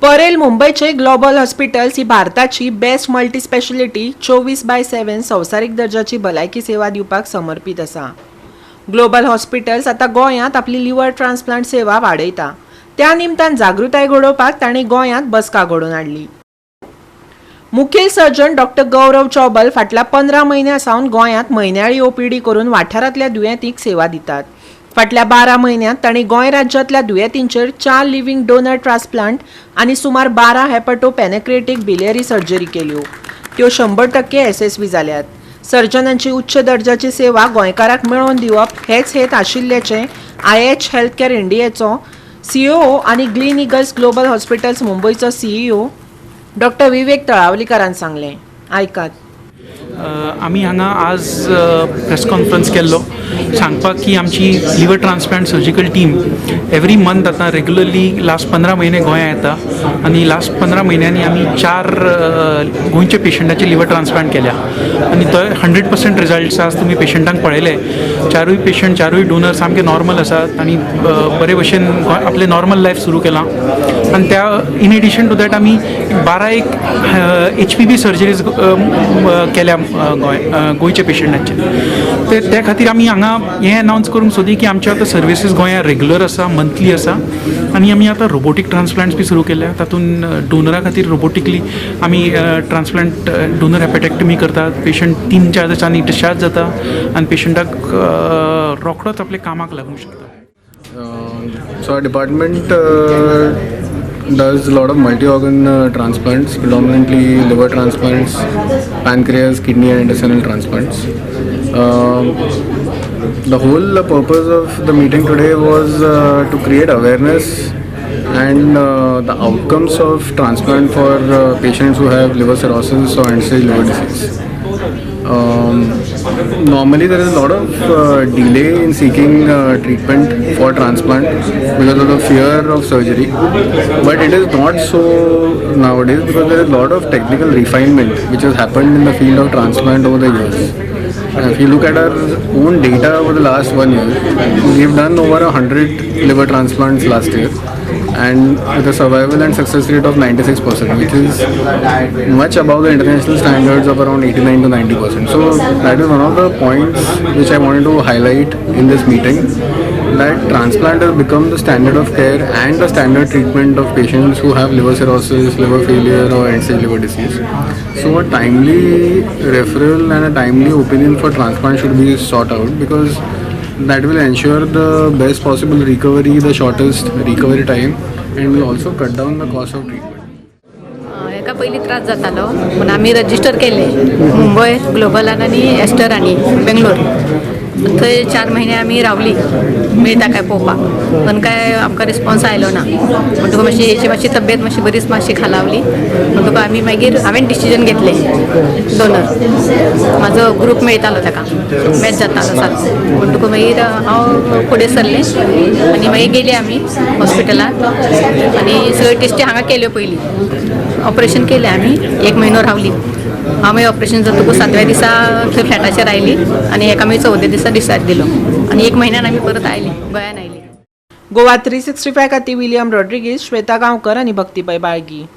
Parel मुंबयचे global hospitals ही भारताची best multi speciality 24/7 संवसारीक दर्जाची भलायकी सेवा दिवपाक समर्पीत आसा. ग्लोबल हॉस्पिटल्स आतां गोंयांत आपली लिव्हर ट्रान्सप्लांट सेवा वाडयता. त्या निमतान जागृताय घडोवपाक तांणी गोंयांत बसका घडोवन हाडली. मुखेल सर्जन डॉक्टर गौरव चौबल फाटल्या 15 म्हयन्यां सावन गोंयांत म्हयन्याळी ओपीडी करून वाठारांतल्या दुयेंतींक सेवा दितात. फाटल्या 12 म्हयन्यांत तांणी गोंय राज्यांतल्या दुयेंतींचेर चार लिव्हिंग डोनर ट्रान्सप्लांट आनी सुमार 12 हेपॅटो पॅनक्रिएटीक बिलियरी सर्जरी केल्यो. त्यो 100% येसस्वी जाल्यात. सर्जनांची उच्च दर्जाची सेवा गोंयकारांक मेळोवन दिवप हेच हेत आशिल्ल्याचें आयएच हेल्थ केअर इंडियाचो सीओओ आनी ग्लीन इगल्स ग्लोबल हॉस्पिटल्स मुंबयचो सीईओ डॉक्टर विवेक तळावलीकरान सांगलें. आयकात. आमी हांगा आज प्रेस कॉन्फरन्स केल्लो सांगपाक की आमची liver transplant surgical team every month आतां रेगुलरली लास्ट 15 म्हयने गोंयांत येता आनी लास्ट 15 म्हयन्यांनी आमी चार गोंयच्या पेशंटाचे लिवर ट्रान्सप्लांट केल्या आनी तो 100% रिजल्ट्स आज तुमी पेशंटांक पळयले. चारूय पेशंट, चारूय डोनर सामके नॉर्मल आसात आनी बरे भशेन आपलें नॉर्मल लायफ सुरू केलां. आनी त्या इन एडिशन टू that आमी 12 एक एचपीबी सर्जरीज केल्या गोंयच्या पेशंटांचे. ते त्या खातीर आमी हांगा हें अनावन्स करूंक सोदी की आमच्यो आतां सर्विसीस गोंयांत रेगुलर आसा, मंथली आसा आनी आमी आतां रोबोटीक ट्रान्सप्लांट्स बी सुरू केल्या. तातूंत डोनरा खातीर रोबोटिकली आमी ट्रान्सप्लांट, डोनर हेपेटेक्टमी करतात. पेशंट 3-4 दिसांनी डिस्चार्ज जाता आनी पेशंटाक रोखडोच आपल्या कामाक लागूंक शकता. So our department does a lot of multi-organ transplants, predominantly liver transplants, pancreas, kidney, and intestinal transplants. The whole purpose of the meeting today was to create awareness and the outcomes of transplant for patients who have liver cirrhosis or end-stage liver disease. Normally there is a lot of delay in seeking treatment for transplant because of the fear of surgery, but it is not so nowadays because there is a lot of technical refinement which has happened in the field of transplant over the years. If you look at our own data over the last one year, we've done over 100 liver transplants last year and with a survival and success rate of 96%, which is much above the international standards of around 89 to 90%. So that is one of the points which I wanted to highlight in this meeting, that transplant has become the standard of care and the standard treatment of patients who have liver cirrhosis, liver failure or end-stage liver disease. So a timely referral and a timely opinion for transplant should be sought out because that will ensure the best possible recovery, the shortest recovery time, and will also cut down the cost of treatment. हेका पयलीं त्रास जातालो पूण आमी register केले मुंबय ग्लोबलान आनी ester आनी बेंगलोर. थंय 4 म्हयने आमी रावली मेळटा काय पळोवपाक, पण काय आमकां रिस्पॉन्स आयलो ना. म्हणटकूच मातशी हेची मातशी तब्येत मातशी बरीच मातशी खालावली. म्हणटकूच आमी मागीर हांवें डिसिजन घेतलें. डोनर म्हाजो ग्रूप मेळटालो, ताका मॅच जातालो सारको. म्हणटकूच मागीर हांव फुडें सरलें आनी मागीर गेली आमी हॉस्पिटलांत आनी सगळ्यो टेस्टी हांगा केल्यो. पयलीं ऑपरेशन केलें आमी. एक म्हयनो रावली हांव. मागीर ऑपरेशन जातकूच सातव्या दिसा थंय फ्लॅटाचेर आयली आनी हेका मागीर 14व्या दिसा डिस्चार्ज दिलो आनी एक म्हयन्यान आमी परत आयली, गोंयान आयली. गोवा 365 खातीर विलियम रॉड्रिगीज, श्वेता गांवकर आनी भक्तीबाई बाळगी.